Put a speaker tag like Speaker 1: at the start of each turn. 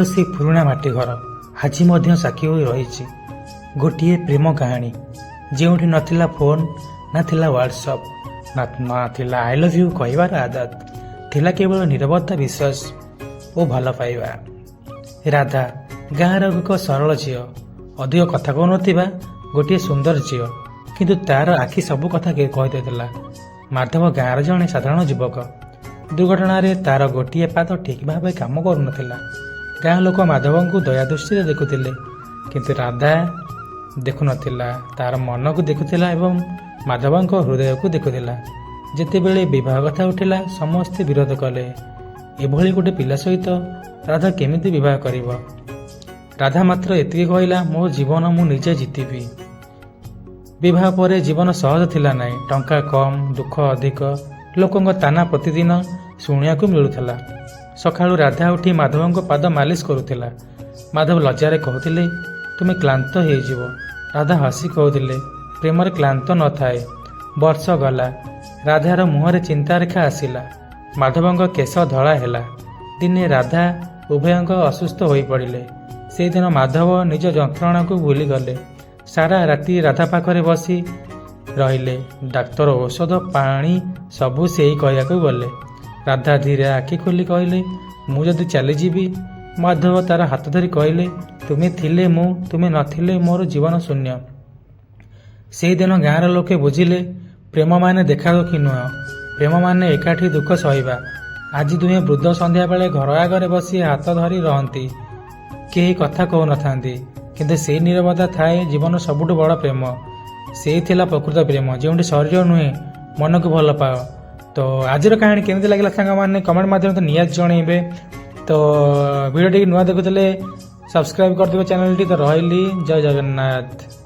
Speaker 1: ସେ ପୁରୁଣା ମାଟି ଘର ଆଜି ମଧ୍ୟ ସାକ୍ଷୀ ହୋଇ ରହିଛି ଗୋଟିଏ ପ୍ରେମ କାହାଣୀ, ଯେଉଁଠି ନଥିଲା ଫୋନ୍, ନା ଥିଲା ହ୍ୱାଟ୍ସଅପ୍, ନା ଥିଲା "I love you" କହିବାର ଆଦତ। ଥିଲା କେବଳ ନିରବତା, ବିଶ୍ୱାସ ଓ ଭଲ ପାଇବା। ରାଧା ଗାଁର ଏକ ସରଳ ଝିଅ, ଅଧିକ କଥା କହୁନଥିବା ଗୋଟିଏ ସୁନ୍ଦର ଝିଅ, କିନ୍ତୁ ତାର ଆଖି ସବୁ କଥା କହିଦେଉଥିଲା। ମାଧବ ଗାଁର ଜଣେ ସାଧାରଣ ଯୁବକ। ଦୁର୍ଘଟଣାରେ ତାର ଗୋଟିଏ ପାଦ ଠିକ୍ ଭାବେ କାମ କରୁନଥିଲା। ଗାଁ ଲୋକ ମାଧବଙ୍କୁ ଦୟା ଦୃଷ୍ଟିରେ ଦେଖୁଥିଲେ, କିନ୍ତୁ ରାଧା ଦେଖୁନଥିଲା। ତାର ମନକୁ ଦେଖୁଥିଲା ଏବଂ ମାଧବଙ୍କ ହୃଦୟକୁ ଦେଖୁଥିଲା। ଯେତେବେଳେ ବିବାହ କଥା ଉଠିଲା, ସମସ୍ତେ ବିରୋଧ କଲେ। ଏଭଳି ଗୋଟେ ପିଲା ସହିତ ରାଧା କେମିତି ବିବାହ କରିବ? ରାଧା ମାତ୍ର ଏତିକି କହିଲା, "ମୋ ଜୀବନ ମୁଁ ନିଜେ ଜିତିବି।" ବିବାହ ପରେ ଜୀବନ ସହଜ ଥିଲା ନାହିଁ। ଟଙ୍କା କମ୍, ଦୁଃଖ ଅଧିକ, ଲୋକଙ୍କ ତାନା ପ୍ରତିଦିନ ଶୁଣିବାକୁ ମିଳୁଥିଲା। ସକାଳୁ ରାଧା ଉଠି ମାଧବଙ୍କ ପାଦ ମାଲିସ କରୁଥିଲା। ମାଧବ ଲଜ୍ଜାରେ କହୁଥିଲେ, "ତୁମେ କ୍ଳାନ୍ତ ହେଇଯିବ।" ରାଧା ହସି କହୁଥିଲେ, "ପ୍ରେମରେ କ୍ଳାନ୍ତ ନଥାଏ।" ବର୍ଷ ଗଲା। ରାଧାର ମୁହଁରେ ଚିନ୍ତାରେଖା ଆସିଲା। ମାଧବଙ୍କ କେଶ ଧଳା ହେଲା। ଦିନେ ରାଧା ଉଭୟଙ୍କ ଅସୁସ୍ଥ ହୋଇପଡ଼ିଲେ। ସେଇଦିନ ମାଧବ ନିଜ ଯନ୍ତ୍ରଣାକୁ ଭୁଲିଗଲେ। ସାରା ରାତି ରାଧା ପାଖରେ ବସି ରହିଲେ। ଡାକ୍ତର, ଔଷଧ, ପାଣି ସବୁ ସେଇ କହିବାକୁ ଗଲେ। ରାଧା ଧୀରେ ଆଖି ଖୋଲି କହିଲେ, "ମୁଁ ଯଦି ଚାଲିଯିବି?" ମାଧବ ତାର ହାତ ଧରି କହିଲେ, "ତୁମେ ଥିଲେ ମୁଁ, ତୁମେ ନଥିଲେ ମୋର ଜୀବନ ଶୂନ୍ୟ।" ସେଇଦିନ ଗାଁର ଲୋକେ ବୁଝିଲେ, ପ୍ରେମ ମାନେ ଦେଖାଦେଖି ନୁହଁ, ପ୍ରେମ ମାନେ ଏକାଠି ଦୁଃଖ ସହିବା। ଆଜି ଦୁହେଁ ବୃଦ୍ଧ ସନ୍ଧ୍ୟାବେଳେ ଘର ଆଗରେ ବସି ହାତ ଧରି ରହନ୍ତି। କେହି କଥା କହୁନଥାନ୍ତି, କିନ୍ତୁ ସେଇ ନୀରବତା ଥାଏ ଜୀବନ ସବୁଠୁ ବଡ଼ ପ୍ରେମ। ସେଇ ଥିଲା ପ୍ରକୃତ ପ୍ରେମ, ଯେଉଁଠି ଶରୀର ନୁହେଁ, ମନକୁ ଭଲ ପାଅ। ତ ଆଜିର କାହାଣୀ କେମିତି ଲାଗିଲା ସାଙ୍ଗମାନେ, କମେଣ୍ଟ ମାଧ୍ୟମରେ ତ ନିହାତି ଜଣେଇବେ। ତ ଭିଡ଼ିଓ ଟିକେ ନୂଆ ଦେଖୁଥିଲେ ସବସ୍କ୍ରାଇବ୍ କରିଦେବେ ଚ୍ୟାନେଲଟି। ତ ରହିଲି, ଜୟ ଜଗନ୍ନାଥ।